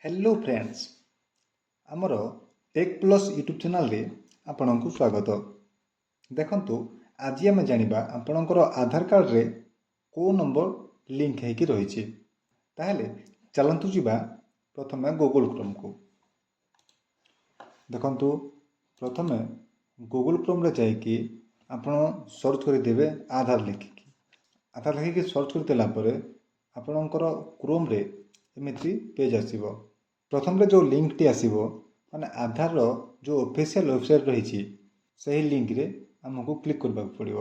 Hello friends, ଆମର take plus YouTube ଚ୍ୟାନେଲ୍ରେ ଆପଣଙ୍କୁ ସ୍ୱାଗତ। ଦେଖନ୍ତୁ, ଆଜି ଆମେ ଜାଣିବା ଆପଣଙ୍କର ଆଧାର କାର୍ଡ଼ରେ କେଉଁ ନମ୍ବର ଲିଙ୍କ ହେଇକି ରହିଛି। ତାହେଲେ ଚାଲନ୍ତୁ ଯିବା ପ୍ରଥମେ ଗୁଗୁଲ୍ କ୍ରୋମ୍କୁ। ଦେଖନ୍ତୁ, ପ୍ରଥମେ ଗୁଗୁଲ୍ କ୍ରୋମ୍ରେ ଯାଇକି ଆପଣ ସର୍ଚ୍ଚ କରିଦେବେ ଆଧାର ଲେଖିକି। ଆଧାର ଲେଖିକି ସର୍ଚ୍ଚ କରିଦେଲା ପରେ ଆପଣଙ୍କର କ୍ରୋମ୍ରେ ଏମିତି ପେଜ୍ ଆସିବ। ପ୍ରଥମରେ ଯେଉଁ ଲିଙ୍କଟି ଆସିବ, ମାନେ ଆଧାରର ଯେଉଁ ଅଫିସିଆଲ୍ ୱେବସାଇଟ୍ ରହିଛି, ସେହି ଲିଙ୍କରେ ଆମକୁ କ୍ଲିକ୍ କରିବାକୁ ପଡ଼ିବ।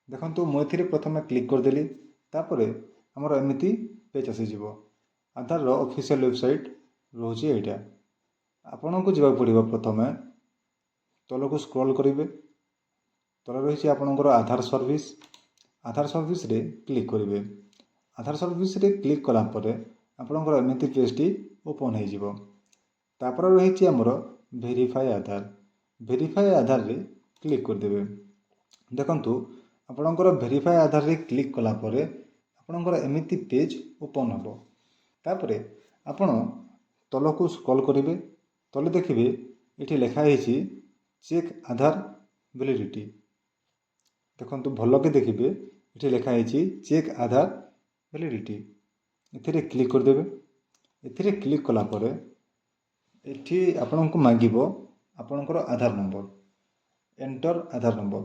ଦେଖନ୍ତୁ, ମୁଁ ଏଥିରେ ପ୍ରଥମେ କ୍ଲିକ୍ କରିଦେଲି। ତାପରେ ଆମର ଏମିତି ପେଜ୍ ଆସିଯିବ। ଆଧାରର ଅଫିସିଆଲ୍ ୱେବସାଇଟ୍ ରହୁଛି ଏଇଟା। ଆପଣଙ୍କୁ ଯିବାକୁ ପଡ଼ିବ, ପ୍ରଥମେ ତଳକୁ ସ୍କ୍ରଲ୍ କରିବେ। ତଳେ ରହିଛି ଆପଣଙ୍କର ଆଧାର ସର୍ଭିସ୍। ଆଧାର ସର୍ଭିସରେ କ୍ଲିକ୍ କରିବେ। ଆଧାର ସର୍ଭିସରେ କ୍ଲିକ୍ କଲା ପରେ ଆପଣଙ୍କର ଏମିତି ପେଜ୍ଟି ଓପନ୍ ହେଇଯିବ। ତାପରେ ରହିଛି ଆମର ଭେରିଫାଏ ଆଧାର। ଭେରିଫାଏ ଆଧାରରେ କ୍ଲିକ୍ କରିଦେବେ। ଦେଖନ୍ତୁ, ଆପଣଙ୍କର ଭେରିଫାଏ ଆଧାରରେ କ୍ଲିକ୍ କଲା ପରେ ଆପଣଙ୍କର ଏମିତି ପେଜ୍ ଓପନ୍ ହେବ। ତାପରେ ଆପଣ ତଳକୁ ସ୍କ୍ରଲ୍ କରିବେ। ତଳେ ଦେଖିବେ, ଏଠି ଲେଖା ହେଇଛି ଚେକ୍ ଆଧାର ଭ୍ୟାଲିଡ଼ିଟି। ଦେଖନ୍ତୁ, ଭଲକି ଦେଖିବେ, ଏଠି ଲେଖା ହେଇଛି ଚେକ୍ ଆଧାର ଭ୍ୟାଲିଡ଼ିଟି। ଏଥିରେ କ୍ଲିକ୍ କରିଦେବେ। ଏଥିରେ କ୍ଲିକ୍ କଲା ପରେ ଏଠି ଆପଣଙ୍କୁ ମାଗିବ ଆପଣଙ୍କର ଆଧାର ନମ୍ବର, ଏଣ୍ଟର ଆଧାର ନମ୍ବର।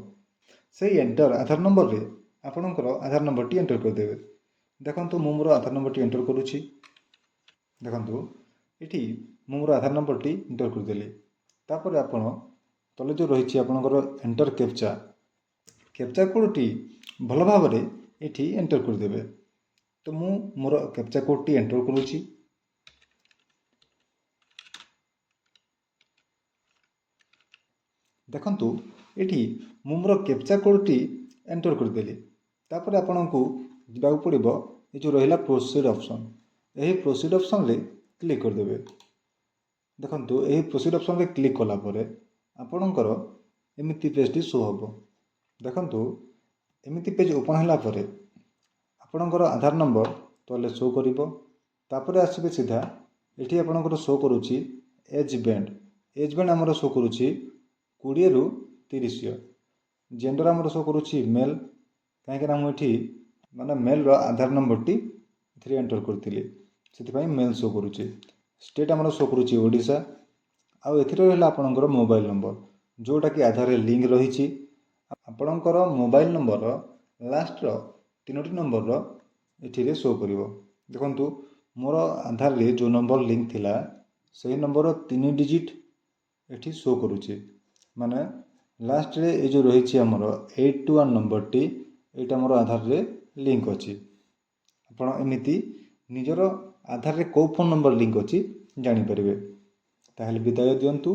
ସେଇ ଏଣ୍ଟର ଆଧାର ନମ୍ବରରେ ଆପଣଙ୍କର ଆଧାର ନମ୍ବରଟି ଏଣ୍ଟର କରିଦେବେ। ଦେଖନ୍ତୁ, ମୁଁ ମୋର ଆଧାର ନମ୍ବରଟି ଏଣ୍ଟର କରୁଛି। ଦେଖନ୍ତୁ, ଏଠି ମୁଁ ମୋର ଆଧାର ନମ୍ବରଟି ଏଣ୍ଟର କରିଦେଲି। ତାପରେ ଆପଣ ତଳେ ଯେଉଁ ରହିଛି ଆପଣଙ୍କର ଏଣ୍ଟର କ୍ୟାପଚା, କ୍ୟାପଚା କୋଡ଼ଟି ଭଲ ଭାବରେ ଏଠି ଏଣ୍ଟର କରିଦେବେ। ତ ମୁଁ ମୋର କ୍ୟାପଚା କୋଡ଼ଟି ଏଣ୍ଟର କରୁଛି। ଦେଖନ୍ତୁ, ଏଠି ମୁଁ ମୋର କ୍ୟାପଚା କୋଡ଼ଟି ଏଣ୍ଟର କରିଦେଲି। ତାପରେ ଆପଣଙ୍କୁ ଯିବାକୁ ପଡ଼ିବ ଏ ଯେଉଁ ରହିଲା ପ୍ରୋସିଡ଼୍ ଅପସନ୍। ଏହି ପ୍ରୋସିଡ଼୍ ଅପସନ୍ରେ କ୍ଲିକ୍ କରିଦେବେ। ଦେଖନ୍ତୁ, ଏହି ପ୍ରୋସିଡ଼୍ ଅପସନ୍ରେ କ୍ଲିକ୍ କଲା ପରେ ଆପଣଙ୍କର ଏମିତି ପେଜ୍ଟି ଶୋ ହେବ। ଦେଖନ୍ତୁ, ଏମିତି ପେଜ୍ ଓପନ୍ ହେଲା ପରେ ଆପଣଙ୍କର ଆଧାର ନମ୍ବର ତଲେ ଶୋ କରିବ। ତାପରେ ଆସିବେ ସିଧା, ଏଠି ଆପଣଙ୍କର ଶୋ କରୁଛି ଏଜ୍ ବ୍ୟାଣ୍ଡ। ଏଜ୍ ବ୍ୟାଣ୍ଡ ଆମର ଶୋ କରୁଛି 20ରୁ 30 ଇୟର୍। ଜେଣ୍ଡର ଆମର ଶୋ କରୁଛି ମେଲ୍, କାହିଁକିନା ମୁଁ ଏଠି ମାନେ ମେଲ୍ର ଆଧାର ନମ୍ବରଟି ଏଥିରେ ଏଣ୍ଟର କରିଥିଲି, ସେଥିପାଇଁ ମେଲ୍ ଶୋ କରୁଛି। ଷ୍ଟେଟ୍ ଆମର ଶୋ କରୁଛି ଓଡ଼ିଶା। ଆଉ ଏଥିରେ ରହିଲା ଆପଣଙ୍କର ମୋବାଇଲ୍ ନମ୍ବର, ଯେଉଁଟାକି ଆଧାରରେ ଲିଙ୍କ ରହିଛି। ଆପଣଙ୍କର ମୋବାଇଲ୍ ନମ୍ବରର ଲାଷ୍ଟର ତିନୋଟି ନମ୍ବରର ଏଥିରେ ଶୋ କରିବ। ଦେଖନ୍ତୁ, ମୋର ଆଧାରରେ ଯେଉଁ ନମ୍ବର ଲିଙ୍କ ଥିଲା, ସେହି ନମ୍ବରର ତିନି ଡିଜିଟ୍ ଏଠି ଶୋ କରୁଛି। ମାନେ ଲାଷ୍ଟରେ ଏ ଯେଉଁ ରହିଛି ଆମର 821 ନମ୍ବରଟି, ଏଇଟା ମୋର ଆଧାରରେ ଲିଙ୍କ ଅଛି। ଆପଣ ଏମିତି ନିଜର ଆଧାରରେ କେଉଁ ଫୋନ୍ ନମ୍ବର ଲିଙ୍କ ଅଛି ଜାଣିପାରିବେ। ତାହେଲେ ବିଦାୟ ଦିଅନ୍ତୁ।